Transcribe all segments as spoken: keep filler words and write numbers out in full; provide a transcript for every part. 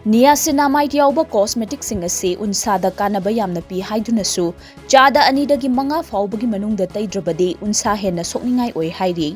Niacinamide ꯌꯥꯎꯕ cosmeticꯁꯤꯡ ꯑꯁꯤ ꯎꯟꯁꯥꯗ ꯀꯥꯟꯅꯕ ꯌꯥꯝꯅ ꯄꯤ ꯍꯥꯏꯗꯨꯅꯁꯨ, ꯆꯥꯗ ꯑꯅꯤꯗꯒꯤ ꯃꯉꯥ ꯐꯥꯎꯕꯒꯤ ꯃꯅꯨꯡꯗ ꯇꯩꯗ꯭ꯔꯕꯗꯤ ꯎꯟꯁꯥ ꯍꯦꯟꯅ ꯁꯣꯛꯅꯤꯡꯉꯥꯏ ꯑꯣꯏ ꯍꯥꯏꯔꯤ꯫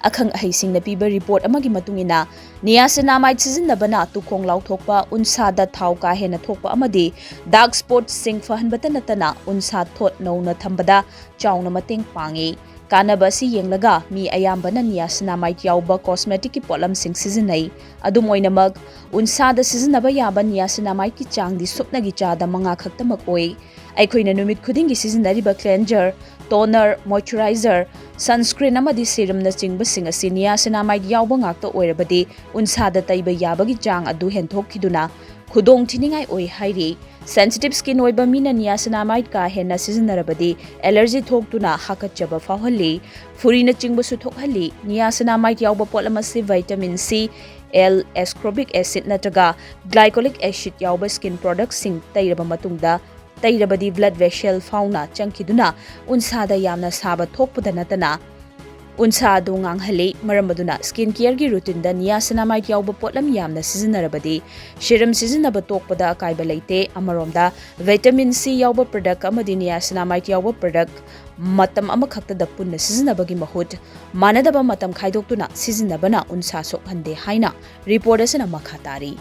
ꯑꯈꯪ ꯑꯍꯩꯁꯤꯡꯅ ꯄꯤꯕ report ꯑꯃꯒꯤ ꯃꯇꯨꯡ ꯏꯟꯅ, niacinamide ꯁꯤꯖꯤꯟꯅꯕꯅ ꯇꯨꯈꯣꯡ ꯂꯥꯎꯊꯣꯛꯄ, ꯎꯟꯁꯥꯗ ꯊꯥꯎ ꯀꯥ ꯍꯦꯟꯅ ꯊꯣꯛꯄ ꯑꯃꯗꯤ dark spotꯁꯤꯡ ꯐꯍꯟꯕꯇ ꯅꯠꯇꯅ ꯎꯟꯁꯥ ꯊꯣꯠ ꯅꯧꯅ ꯊꯝꯕꯗ ꯆꯥꯎꯅ ꯃꯇꯦꯡ ꯄꯥꯡꯉꯤ꯫ ꯀꯥꯟꯅꯕ ꯑꯁꯤ ꯌꯦꯡꯂꯒ ꯃꯤ ꯑꯌꯥꯝꯕꯅ niacinamide ꯌꯥꯎꯕ cosmeticꯀꯤ ꯄꯣꯠꯂꯝꯁꯤꯡ ꯁꯤꯖꯤꯟꯅꯩ꯫ ꯑꯗꯨꯝ ꯑꯣꯏꯅꯃꯛ, ꯎꯟꯁꯥꯗ ꯁꯤꯖꯤꯟꯅꯕ ꯌꯥꯕ niacinamideꯀꯤ ꯆꯥꯡꯗꯤ ꯁꯨꯞꯅꯒꯤ ꯆꯥꯗ ꯃꯉꯥ ꯈꯛꯇꯃꯛ ꯑꯣꯏ꯫ ꯑꯩꯈꯣꯏꯅ ꯅꯨꯃꯤꯠ ꯈꯨꯗꯤꯡꯒꯤ ꯁꯤꯖꯤꯟꯅꯔꯤꯕ cleanser, toner, moisturizer, sunscreen ꯑꯃꯗꯤ serumꯅꯆꯤꯡꯕꯁꯤꯡ ꯑꯁꯤ niacinamide ꯌꯥꯎꯕ ꯉꯥꯛꯇ ꯑꯣꯏꯔꯕꯗꯤ, ꯎꯟꯁꯥꯗ ꯇꯩꯕ ꯌꯥꯕꯒꯤ ꯆꯥꯡ ꯑꯗꯨ ꯍꯦꯟꯊꯣꯛꯈꯤꯗꯨꯅ ꯈꯨꯗꯣꯡ ꯊꯤꯅꯤꯡꯉꯥꯏ ꯑꯣꯏ ꯍꯥꯏꯔꯤ꯫ Sensitive skin ꯑꯣꯏꯕ ꯃꯤꯅ niacinamide ꯀꯥ ꯍꯦꯟꯅ ꯁꯤꯖꯤꯟꯅꯔꯕꯗꯤ allergy ꯊꯣꯛꯇꯨꯅ ꯍꯥꯀꯠꯆꯕ ꯐꯥꯎꯍꯜꯂꯤ, ꯐꯨꯔꯤꯅꯆꯤꯡꯕꯁꯨ ꯊꯣꯛꯍꯜꯂꯤ꯫ Niacinamide ꯌꯥꯎꯕ ꯄꯣꯠꯂꯝ ꯑꯁꯤ vitamin C, L, ascorbic acid ꯅꯠꯇ꯭ꯔꯒ glycolic acid ꯌꯥꯎꯕ skin productꯁꯤꯡ ꯇꯩꯔꯕ ꯃꯇꯨꯡꯗ, ꯇꯩꯔꯕꯗꯤ blood vessel ꯐꯥꯎꯅ ꯆꯪꯈꯤꯗꯨꯅ ꯎꯟꯁꯥꯗ ꯌꯥꯝꯅ ꯁꯥꯕ ꯊꯣꯛꯄꯗ ꯅꯠꯇꯅ ꯎꯟꯁꯥ ꯑꯗꯨ ꯉꯥꯡꯍꯜꯂꯤ꯫ ꯃꯔꯝ ꯑꯗꯨꯅ skin careꯒꯤ routineꯗ niacinamide ꯌꯥꯎꯕ ꯄꯣꯠꯂꯝ ꯌꯥꯝꯅ ꯁꯤꯖꯤꯟꯅꯔꯕꯗꯤ serum ꯁꯤꯖꯤꯟꯅꯕ ꯇꯣꯛꯄꯗ ꯑꯀꯥꯏꯕ ꯂꯩꯇꯦ꯫ ꯑꯃꯔꯣꯝꯗ, vitamin C ꯌꯥꯎꯕ product ꯑꯃꯗꯤ niacinamide ꯌꯥꯎꯕ product ꯃꯇꯝ ꯑꯃꯈꯛꯇꯗ ꯄꯨꯟꯅ ꯁꯤꯖꯤꯟꯅꯕꯒꯤ ꯃꯍꯨꯠ, ꯃꯥꯟꯅꯗꯕ ꯃꯇꯝ ꯈꯥꯏꯗꯣꯛꯇꯨꯅ ꯁꯤꯖꯤꯟꯅꯕꯅ ꯎꯟꯁꯥ ꯁꯣꯛꯍꯟꯗꯦ ꯍꯥꯏꯅ report ꯑꯁꯤꯅ ꯃꯈꯥ ꯇꯥꯔꯤ꯫